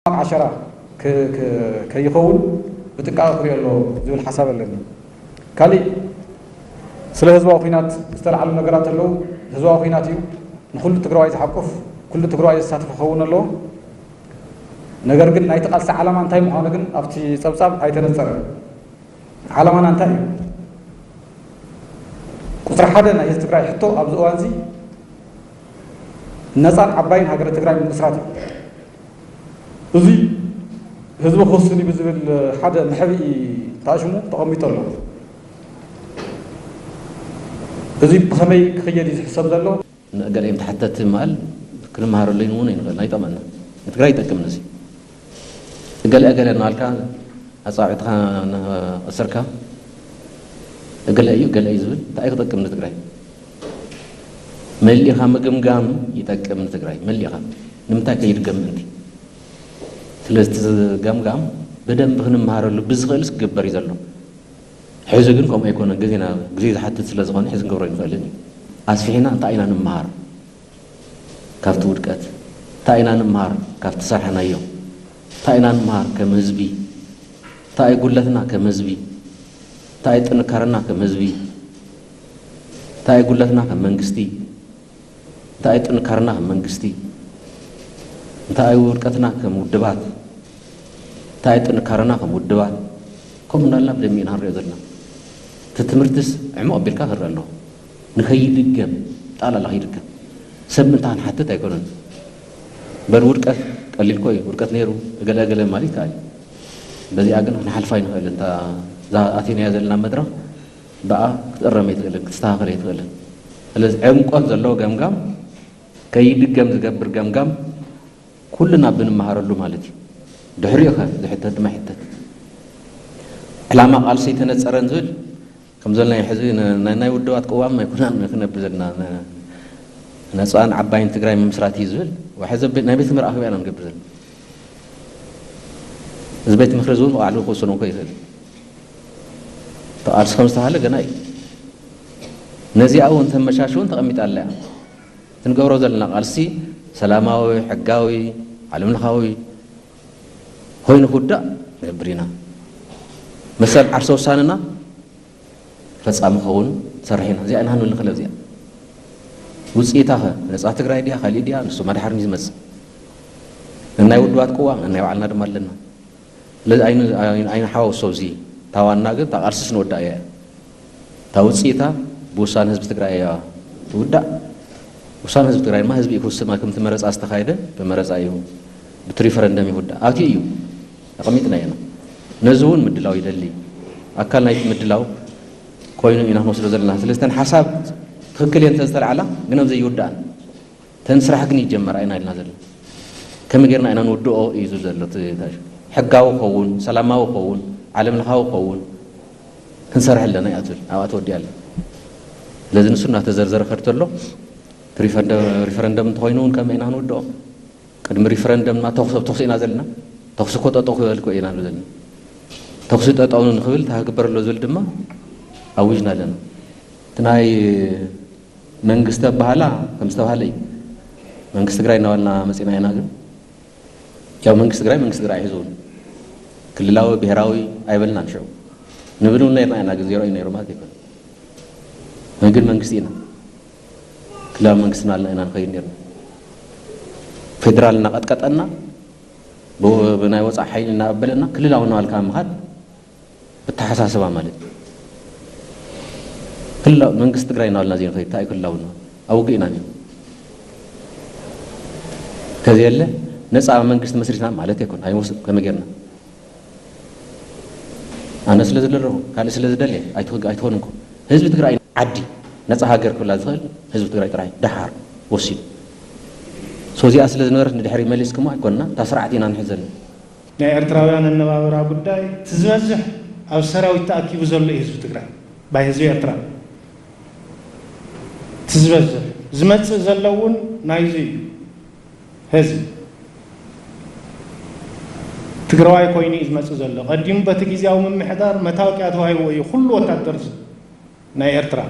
ዓሸራ ከይኸውን ብጥንቃቐ ክሪኦ ኣለዎ ዝብል ሓሳብ ኣለኒ። ካሊእ ስለ ህዝባዊ ኲናት ዝተላዕሉ ነገራት ኣለዉ። ህዝባዊ ኲናት እዩ፣ ንኹሉ ትግራዋይ ዝሓቁፍ፣ ኩሉ ትግራዋይ ዘሳትፍ ክኸውን ኣለዎ። ነገር ግን ናይቲ ቃልሲ ዓላማ እንታይ ምዃኑ ግን ኣብቲ ጸብጻብ ኣይተነጸረን። ዓላማና እንታይ እዩ? ቁፅሪ ሓደ ናይ ህዝቢ ትግራይ ሕቶ ኣብዚ እዋን እዚ ነፃን ዓባይን ሃገረ ትግራይ ምምስራት እዩ። እዚ ህዝቢ ክውስን እዩ ብዝብል ሓደ መሕብኢ ተኣሽሙ ተቐሚጡ ኣሎ። እዚ ብኸመይ ክኽየድ እዩ ዝሕሰብ ዘሎ? ንእገሌ እዮም ተሓተቲ ምባል ክንመሃረሉ እውን ይንኽእል፣ ኣይጠቕመና። ንትግራይ ይጠቅም ነዚ። እገሌ እገሌ እናበልካ ኣጻብዕትኻ እናቐሰርካ እገሌ እዩ እገሌ እዩ ዝብል እንታይ ክጠቅም ንትግራይ? መሊኻ ምግምጋም ይጠቅም ንትግራይ፣ መሊኻ። ንምንታይ ከይድገም ምእንቲ? ስለዚ እቲ ገምጋም ብደንቢ ክንመሃረሉ ብዝኽእልስ ክግበር እዩ ዘሎ። ሕዚ ግን ከምኡ ኣይኮነን፣ ግዜና ግዜ ዝሓትት ስለ ዝኾነ ሕዚ ክንገብሮ ኣይንኽእልን እዩ። ኣስፊሕና እንታይ ኢና ንምሃር ካብቲ ውድቀት? እንታይ ኢና ንምሃር ካብቲ ዝሰርሕናዮ? እንታይ ኢና ንምሃር ከም ህዝቢ? እንታይ እዩ ጉድለትና ከም ህዝቢ? እንታይ እዩ ጥንካረና ከም ህዝቢ? እንታይ እዩ ጉድለትና ከም መንግስቲ? እንታይ እዩ ጥንካረና ከም መንግስቲ? እንታይ እዩ ውድቀትና ከም ውድባት? እንታይ እዩ ጥንካረና ከም ውድባት? ከምኡ እንዳልና ብደሚቕ ኢና ንሪኦ ዘለና። እቲ ትምህርትስ ዕሙቕ ኣቢልካ ክረአ ኣለዎ። ንኸይድገም፣ ጠቕላላ ከይድገም። ሰብ ምእንቲ ክንሓትት ኣይኮነን። በል ውድቀት ቀሊል እኮ እዩ። ውድቀት ነይሩ፣ እገለ እገለ ማለት ይከኣል እዩ። በዚኣ ግን ክንሓልፋ ኣይንኽእልን። እታ እዛ ኣቲናያ ዘለና መድረኽ ብኣ ክትእረም ኣይትኽእልን፣ ክትስተኻኸል ኣይትኽእልን። ስለዚ ዕምቆት ዘለዎ ገምጋም፣ ከይድገም ዝገብር ገምጋም ኩልና ብንመሃረሉ ማለት እዩ። ድሕሪኡ ኸ ዝሕተት ድማ ይሕተት። ዕላማ ቃልሲ ኣይተነጸረን ዝብል ከም ዘለናዮ ሕዚ ን-፣ ናይ፣ ናይ ውድባት ቅዋም ኣይኮናን ክነብር ዘለና። ን-፣ ነፃን ዓባይን ትግራይ ምምስራት እዩ ዝብል፣ ዋ፣ ሕዚ ቤ-፣ ናይ ቤት ምኽሪ ኣኼባ ኢና ንገብር ዘለና። እዚ ቤት ምኽሪ እዚ እውን ባዕሉ ክውስኖ እኮ ይኽእል። እቲ ቃልሲ ከም ዝተባህለ ገና እዩ። ነዚኣ እውን ተመሻሽውን ተቐሚጣ ኣላ እያ። እቲ ንገብሮ ዘለና ቃልሲ ሰላማዊ፣ ሕጋዊ፣ ዓለምለኻዊ ኮይኑ ክውዳእ ንገብር ኢና። መሰል ዓርሰ ውሳነና ፈጻሚ ክኸውን ንሰርሕ ኢና። እዚኣ ኢና ክንብል ንኽእል። እዚኣ ውፅኢታ ኸ ነፃ ትግራይ ድያ፣ ካሊእ ድያ? ንሱ መድሓር እዩ ዝመፅእ። ነናይ ውድባት ቅዋም፣ ነናይ ባዕልና ድማ ኣለና። ስለዚ ኣይን-፣ ኣይን-፣ ኣይንሓዋውሶ። እዚ እታ ዋና ግን እታ ቃልስስ ንወዳእ እያ። እታ ውፅኢታ ብውሳነ ህዝቢ ትግራይ እያ ትውዳእ። ውሳነ ህዝቢ ትግራይ ድማ ህዝቢ እዩ ክውስን። ከምቲ መረፃ ዝተኻየደ ብመረፃ እዩ፣ ብቲ ሪፈረንደም ይውዳእ። ኣትዩ እዩ፣ ኣቐሚጥና ኢና። ነዚ እውን ምድላው ይደሊ። ኣካል ናይቲ ምድላው ኮይኑ ኢና ክንወስዶ ዘለና። ስለዚ እተን ሓሳብ ትኽክል እየን እንተዝተላዕላ ግን ኣብዚ ይውዳእን። እተን ስራሕ ግን ይጀመራ ኢና ኢልና ዘለና። ከመይ ጌርና ኢና ንውድኦ እዩ ዝብል ዘሎ። እቲ፣ እቲ ሕጋዊ ክኸውን፣ ሰላማዊ ክኸውን፣ ዓለምለኻዊ ክኸውን ክንሰርሕ ኣለና እያ ትብል። ኣብኣ ተወዲኣ ኣላ። ስለዚ ንሱ እናተዘርዘረ ከድ ተሎ፣ እቲ ሪፈረንደ-፣ ሪፈረንደም እንተኾይኑ እውን ከመይ ኢና ክንውድኦ? ቅድሚ ሪፈረንደም ድማ ተኹሲ፣ ኣብ ተኹሲ ኢና ዘለና። ተኹሲ እኮ ጠጠው ክበል እኮ ኢና ንብል ዘለና። ተኹሲ ጠጠው ንኽብል እንታይ ክግበር ኣሎ ዝብል ድማ ኣዊጅና ኣለና። እቲ ናይ መንግስቲ ኣበሃህላ ከም ዝተባህለ እዩ። መንግስቲ ትግራይ እናበልና መፂና ኢና። ግን ያው መንግስቲ ትግራይ መንግስቲ ትግራይ ሒዙ እውን ክልላዊ ብሄራዊ ኣይበልናን። ሽዑ ንብል እውን ነርና ኢና፣ ግን ዜሮ እዩ ነይሩ ማለት ኣይኮነን። ግን መንግስቲ ኢና፣ ክልላዊ መንግስቲ እናበልና ኢና ንኸይድ ነርና። ፌዴራል እናቐጥቀጠና፣ ብ-፣ ብናይ ወፃኢ ሓይሊ እናቐበለና ክልላዊ እናበልካ ምኻድ ብተሓሳስባ ማለት እዩ። ክልላዊ መንግስቲ ትግራይ እናበልና ዘይንኸይድ፣ እንታይ እዩ ክልላዊ እናበልና? ኣብ ውግእ ኢና ነይሩ። ከዘየለ ነፃ መንግስቲ መስሪትና ማለት ኣይኮን፣ ኣይወስድ ከመይ ጌርና? ኣነ ስለ ዝደለኹ፣ ካልእ ስለ ዝደልየ ኣይትኸ-፣ ኣይትኾንንኩ። ህዝቢ ትግራይ ዓዲ ነፃ ሃገር ክብላ ዝኽእል ህዝቢ ትግራይ ጥራይ ደሓር ወሲኑ። ሶ እዚኣ ስለ ዝነበረት ንድሕሪ መሊስኩማ ኣይኮንና፣ እታ ስርዓት ኢና ንሕዘሉ። ናይ ኤርትራውያን ኣነባብራ ጉዳይ እቲ ዝበዝሕ ኣብ ሰራዊት ተኣኪቡ ዘሎ እዩ ህዝቢ ትግራይ። ባይ ህዝቢ ኤርትራ እቲ ዝበዝሕ ዝመጽእ ዘሎ እውን ናይዚ እዩ። ህዝቢ ትግራዋይ ኮይኑ እዩ ዝመጽእ ዘሎ። ቀዲሙ በቲ ግዜያዊ ምምሕዳር መታወቅያ ተዋሂብዎ እዩ ኩሉ ወታደር ናይ ኤርትራ።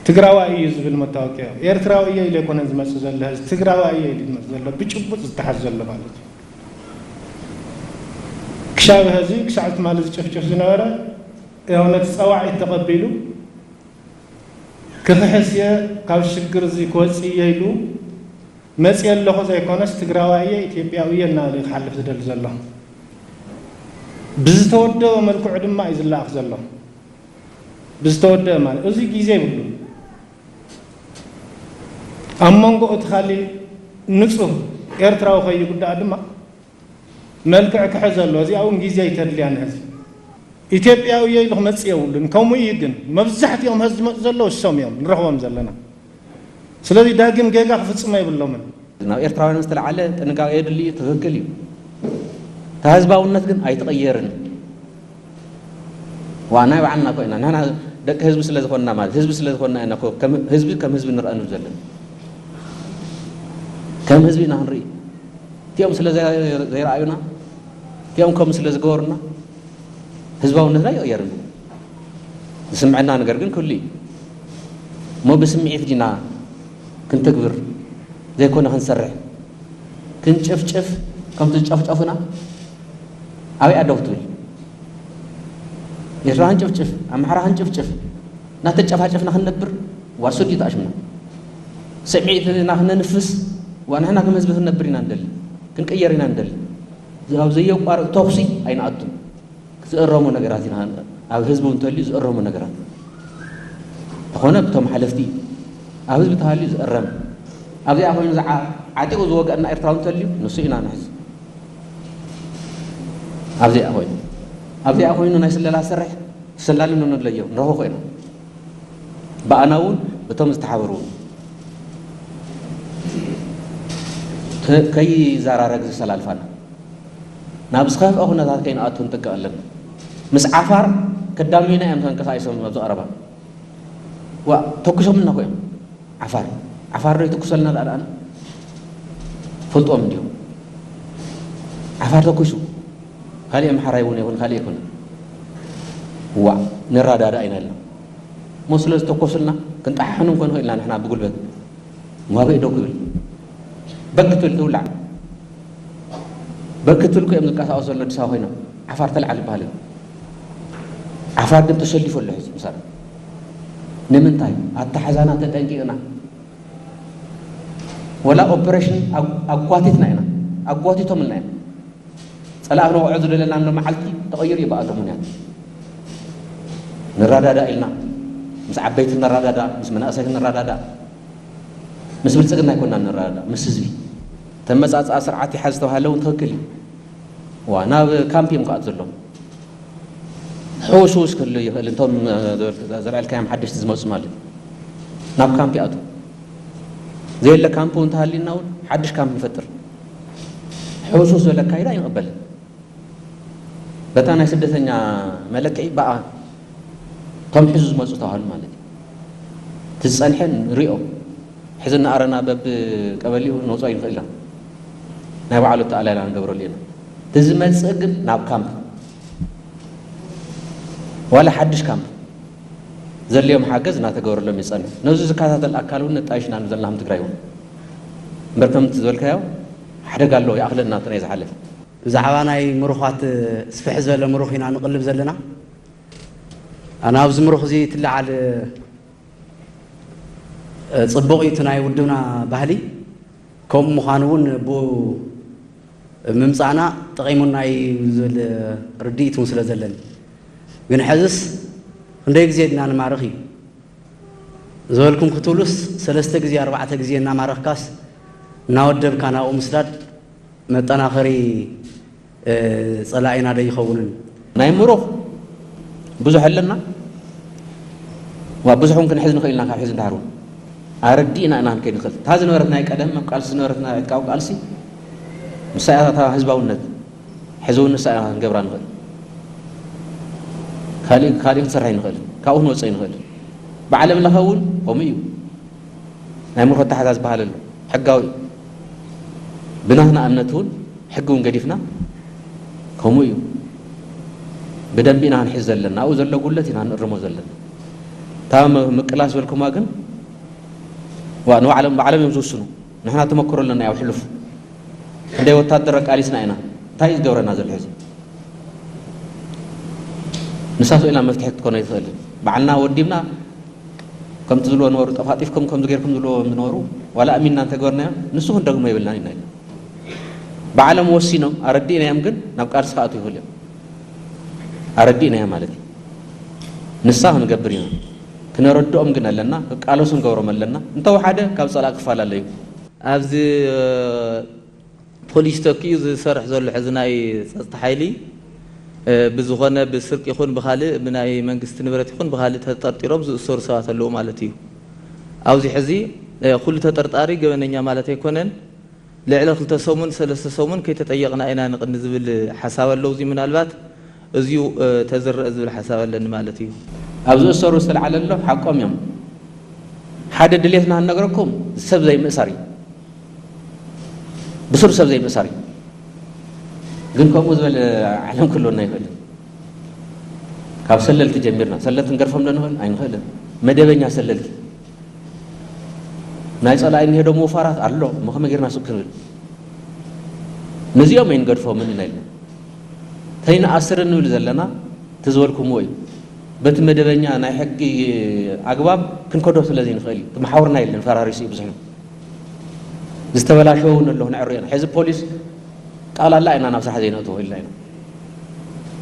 ትግራዋይ እዩ ዝብል መታወቅያ። ኤርትራዊ እየ ኢሉ ኣይኮነን ዝመጽእ ዘሎ፣ ህዝቢ ትግራዋይ እየ ኢሉ ዝመጽእ ዘሎ፣ ብጭቡጥ ዝተሓዝ ዘሎ ማለት እዩ። ሻብ ህዝቢ ክሳዕ ትማሊ ዝጭፍጭፍ ዝነበረ፣ ያው ነቲ ጸዋዒት ተቐቢሉ፣ ክኽሕስ እየ፣ ካብ ሽግር እዚ ክወጽእ እየ ኢሉ መጽእ ኣለኹ ዘይኮነስ፣ ትግራዋይ እየ፣ ኢትዮጵያዊ እየ እናበለ እዩ ክሓልፍ ዝደሊ ዘሎ። ብዝተወደበ መልክዑ ድማ እዩ ዝለኣኽ ዘሎ። ብዝተወደበ ማለት፣ እዚ ግዜ ይብሉ። ኣብ መንጎ እቲ ካሊእ ንጹህ ኤርትራዊ ከይጉዳእ ድማ መልክዕ ክሕዝ ኣለዎ። እዚኣ እውን ግዜ ኣይተድልያን። ህዝቢ ኢትዮጵያዊ እየ ኢሉ ክመጽእ የብሉን። ከምኡ እዩ ግን፣ መብዛሕትኦም ህዝቢ ዝመጹ ዘለዉ እሶም እዮም፣ ንረኽቦም ዘለና። ስለዚ ዳግም ጌጋ ክፍጽሙ የብሎምን። ናብ ኤርትራውያን ዝተለዓለ ጥንቃቄ የድሊ እዩ፣ ትኽክል እዩ። እታ ህዝባውነት ግን ኣይትቐየርን። ዋ፣ ናይ ባዕልና ኮይና፣ ንሕና ደቂ ህዝቢ ስለ ዝኾንና፣ ማለት ህዝቢ ስለ ዝኾንና ኢና እኮ ከም ህዝቢ፣ ከም ህዝቢ ንርአ ንብል ዘለና። ከም ህዝቢ ኢና ክንርኢ። እቲኦም ስለ ዘይ-፣ ዘይረኣዩና፣ እቲኦም ከምኡ ስለ ዝገበሩና፣ ህዝባውነትና ኣይቕየርን። ዝስምዐና ነገር ግን ክህሉ እዩ። እሞ ብስምዒት ዲና ክንተግብር ዘይኮነ ክንሰርሕ? ክንጭፍጭፍ ከምቲ ዝጨፍጨፉና ኣበይ ኣደው ትብል? ኤርትራ ክንጭፍጭፍ፣ ኣምሓራ ክንጭፍጭፍ፣ እናተጨፋጨፍና ክንነብር ዋሱ ድዩ ተኣሽምና? ስምዒትና ክነንፍስ፣ ዋ ንሕና ከም ህዝቢ ክንነብር ኢና ንደሊ፣ ክንቅየር ኢና ንደሊ። ኣብ ዘየቋርጥ ተኹሲ ኣይንኣቱን። ዝእረሙ ነገራት ኢና፣ ኣብ ህዝቢ እውን እንተልዩ ዝእረሙ ነገራት። ተኾነ ብቶም ሓለፍቲ ኣብ ህዝቢ ተሃልዩ ዝእረም፣ ኣብዚኣ ኮይኑ ዝዓ-፣ ዓጢቑ ዝወገአና ኤርትራዊ እንተልዩ ንሱ ኢና ንሕዝ። ኣብዚኣ ኮይኑ፣ ኣብዚኣ ኮይኑ ናይ ስለላ ዝሰርሕ ሰላሊ ንነድለዮ ንረኽቦ ኮይና። ብኣና እውን እቶም ዝተሓበሩ እውን ከ-፣ ከይዘራረግ ዝሰላልፋና፣ ናብ ዝኸፍአ ኩነታት ከይንኣቱ ክንጥንቀቕ ኣለና። ምስ ዓፋር ከዳምዩና እዮም ተንቀሳቒሶም ኣብዚ ቀረባ። ዋ፣ ተኩሶምልና እኮ እዮም። ዓፋር፣ ዓፋር ዶ ይትኩሰልና ደኣ ደኣና? ፈልጦም እንዲዮም። ዓፋር ተኩሱ። ካልእ ኣምሓራይ እውን ይኹን ካልእ ይኹን። ዋ፣ ንረዳዳእ ኢና ኢልና። እሞ ስለ ዝተኮሱልና ክንጠሓሕኑ እንኮ ንኽእል ኢና ንሕና ብጉልበት። እሞ ኣበይ ደው ክብል? በክ ትብል ትውላዕ። በክ ትብል እኮ እዮም ዝንቀሳቐሱ ዘሎ ኣዲስ ኣበባ ኮይኖም። ዓፋር ተልዓል ይበሃል እዩ። ዓፋር ግን ተሰሊፉ ኣሎ ሕዚ ምሳና። ንምንታይ? ኣተሓዛና ተጠንቂቕና። ወላ ኦፐሬሽን ኣግ-፣ ኣጓቲትና ኢና። ኣጓቲቶምልና እዮም። ጸላኢ ክንወቕዖ ዝደለና እንዶ መዓልቲ ተቐይሩ እዩ ብኣቶም ምኽንያት። ንረዳዳእ ኢልና፣ ምስ ዓበይቲ ንረዳዳእ፣ ምስ መናእሰይ ንረዳዳእ፣ ምስ ብልጽግና ኣይኮንና ንረዳዳእ፣ ምስ ህዝቢ። ተመጻጽኣ ስርዓት ይሓዝ ዝተባህለ እውን ትኽክል እዩ። ዋ፣ ናብ ካምፕ እዮም ክኣት ዘለዎም። ሕውስውስ ክህሉ ይኽእል፣ እንቶም፣ እ፣ ዘልዐልካዮም ሓደሽቲ ዝመጹ ማለት እዩ። ናብ ካምፕ ይኣትዉ። ዘየለ ካምፕ እውን እንተሃልዩና እውን ሓድሽ ካምፕ ንፈጥር። ሕውስውስ ዝበለ ኣካይዳ ኣይንቕበልን። በታ ናይ ስደተኛ መለክዒ ብኣ እቶም ሕዙ ዝመጹ ተባህሉ ማለት እዩ። እቲ ዝጸንሐ ንሪኦ። ሕዚ እናኣረና በብቀበሊኡ ነውፅኦ ይንኽእል ኢና። ናይ ባዕሉ ኣተኣላልያ ንገብረሉ ኢና። እቲ ዝመፅእ ግን ናብ ካምፕ፣ ዋላ ሓድሽ ካምፕ ዘድልዮም ሓገዝ እናተገበረሎም ይፀንሕ። ነዚ ዝከታተል ኣካል እውን ነጣይሽና ንዘለና ከም ትግራይ እውን። እምበር ከምቲ ዝበልካዮ ሓደጋ ኣለዎ፣ ይኣኽለና እቲ ናይ ዝሓለፈ። ብዛዕባ ናይ ምሩኻት ስፍሕ ዝበለ ምሩኽ ኢና ንቕልብ ዘለና። ኣነ ኣብዚ ምሩኽ እዚ ትለዓል እ፣ ጽቡቕ እዩ እቲ ናይ ውድብና ባህሊ። ከምኡ ምዃኑ እውን ብኡ ምምጻእና ጠቒሙና እዩ ዝብል ርድኢት እውን ስለ ዘለኒ። ግን ሕዝስ ክንደይ ግዜ ድና ንማርኽ እዩ ዝበልኩም ክትብሉስ፣ ሰለስተ ግዜ ኣርባዕተ ግዜ እናማረኽካስ እናወደብካ ናብኡ ምስዳድ መጠናኸሪ እ፣ ጸላኢና ዶ ይኸውንን? ናይ ምሩኽ ብዙሕ ኣለና። ዋ፣ ብዙሕ እውን ክንሕዝ ንኽእል ኢና፣ ካብ ሕዚ ንዳሕር እውን ኣረዲእና ኢና ክንከይድ ንኽእል። እታ ዝነበረት ናይ ቀደም ኣብ ቃልሲ ዝነበረት ናይ ዕጥቃዊ ቃልሲ፣ ንሳ እያ እታ ህዝባውነት። ሕዚ እውን ንሳ ኢና ክንገብራ ንኽእል። ካሊእ፣ ካሊእ ክንሰርሕ ኣይንኽእል። ካብኡ ክንወፅእ ኣይንኽእል። ብዓለም ለኸ እውን ከምኡ እዩ። ናይ ምርኮ ኣተሓዛ ዝበሃል ኣሎ። ሕጋዊ እዩ። ብናትና እምነት እውን ሕጊ እውን ገዲፍና ከምኡ እዩ። ብደንቢ ኢና ክንሕዝ ዘለና። ኣብኡ ዘሎ ጉድለት ኢና ንእርሞ ዘለና። እታ ም-፣ ምቅላስ ዝበልኩማ ግን፣ ዋ፣ ንባዕሎም፣ ባዕሎም እዮም ዝውስኑ። ንሕና ተመክሮ ኣለና፣ ያው ሕሉፍ። ክንደይ ወታደር ኣቃሊስና ኢና። እንታይ እዩ ዝገብረና ዘሎ ሕዚ? ንሳ ስኢላ መፍትሒ ክትኮኖ ኣይትኽእልን። ባዕልና ወዲብና ከምቲ ዝብልዎ ነበሩ፣ ጠፋጢፍኩም ከምዚ ጌርኩም ዝብልዎ ዝነበሩ፣ ዋላ ኣሚንና እንተገበርናዮ፣ ንሱ ክንደግሞ የብልናን ኢና ኢልና። ባዕሎም ወሲኖም ኣረዲእናዮም፣ ግን ናብ ቃልሲ ክኣትዉ ይኽእሉ እዮም። ኣረዲእናዮም ማለት እዩ። ንሳ ክንገብር ኢና። ክነረድኦም ግን ኣለና፣ ክቃለሱ ንገብሮም ኣለና። እንተወሓደ ካብ ጸላእ ክፈላለዩ። ኣብዚ ፖሊስ ተኪኡ ዝሰርሕ ዘሎ ሕዚ ናይ ጸጥታ ሓይሊ፣ እ፣ ብዝኾነ ብስርቂ ይኹን ብኻልእ፣ ብናይ መንግስቲ ንብረት ይኹን ብኻልእ ተጠርጢሮም ዝእሰሩ ሰባት ኣለዉ ማለት እዩ። ኣብዚ ሕዚ፣ እ፣ ኩሉ ተጠርጣሪ ገበነኛ ማለት ኣይኮነን። ልዕሊ ክልተ ሰሙን ሰለስተ ሰሙን ከይተጠየቕና ኢና ንቕኒ ዝብል ሓሳብ ኣለዉ። እዚ ምናልባት እዚዩ፣ እ፣ ተዝረአ ዝብል ሓሳብ ኣለኒ ማለት እዩ። ኣብ ዝእሰሩ ዝተልዓለ ኣሎ፣ ሓቆም እዮም። ሓደ ድሌትና ንነግረኩም፣ ሰብ ዘይምእሳር እዩ። ብሱር ሰብ ዘይምእሳር እዩ። ግን ከምኡ ዝበለ ዓለም ክህልወና ይኽእል። ካብ ሰለልቲ ጀሚርና፣ ሰለልቲ ንገርፎም ዶ ንኽእል? ኣይንኽእልን። መደበኛ ሰለልቲ። ናይ ጸላኢ እንሄ ዶ ምውፋራት ኣሎ፣ እሞ ከመይ ጌርና ስቕ ክንብል? ነዚኦም ኣይንገድፎምን ኢና ኢልና። ተይንኣስር እንብል ዘለና፣ እቲ ዝበልኩምዎ እዩ። በቲ መደበኛ ናይ ሕጊ ኣግባብ ክንከዶ ስለ ዘይንኽእል እዩ። እቲ መሓውርና የለን፣ ፈራሪሱ እዩ ብዙሕ ነው። ዝተበላሸወ እውን ኣለኹ፣ ነዕርዮ ኢና። ሕዚ ፖሊስ ጠቕላላ ኢና ናብ ስራሕ ዘይነእትዎ ኢልና ኢና።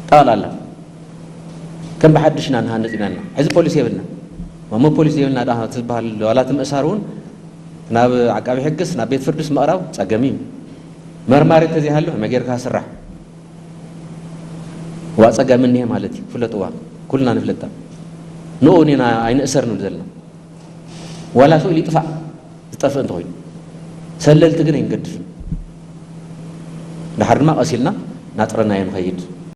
ጠቕላላ ከም ብሓድሽ ኢና ንሃንጽ ኢና። ሕዚ ፖሊስ የብልና። ማሞ ፖሊስ የብልና ደኣ ትበሃል ዋላ እቲ ምእሳር እውን ናብ ዓቃቢ ሕግስ ናብ ቤት ፍርድስ ምቕራብ ጸገም እዩ። መርማሪ እንተዘይሃሉ ከመይ ጌርካ ስራሕ? ዋ ጸገም እኒሄ ማለት እዩ። ፍለጥዋ። ኩልና ንፍለጣ። ንኡ እውን ኢና ኣይንእሰር ንብል ዘለና። ዋላ ስኡ ይጥፋእ፣ ዝጠፍእ እንተኾይኑ። ሰለልቲ ግን ኣይንገድፍን። ድሓር ድማ ቀስ ኢልና ናጽረናዮ ንኸይድ።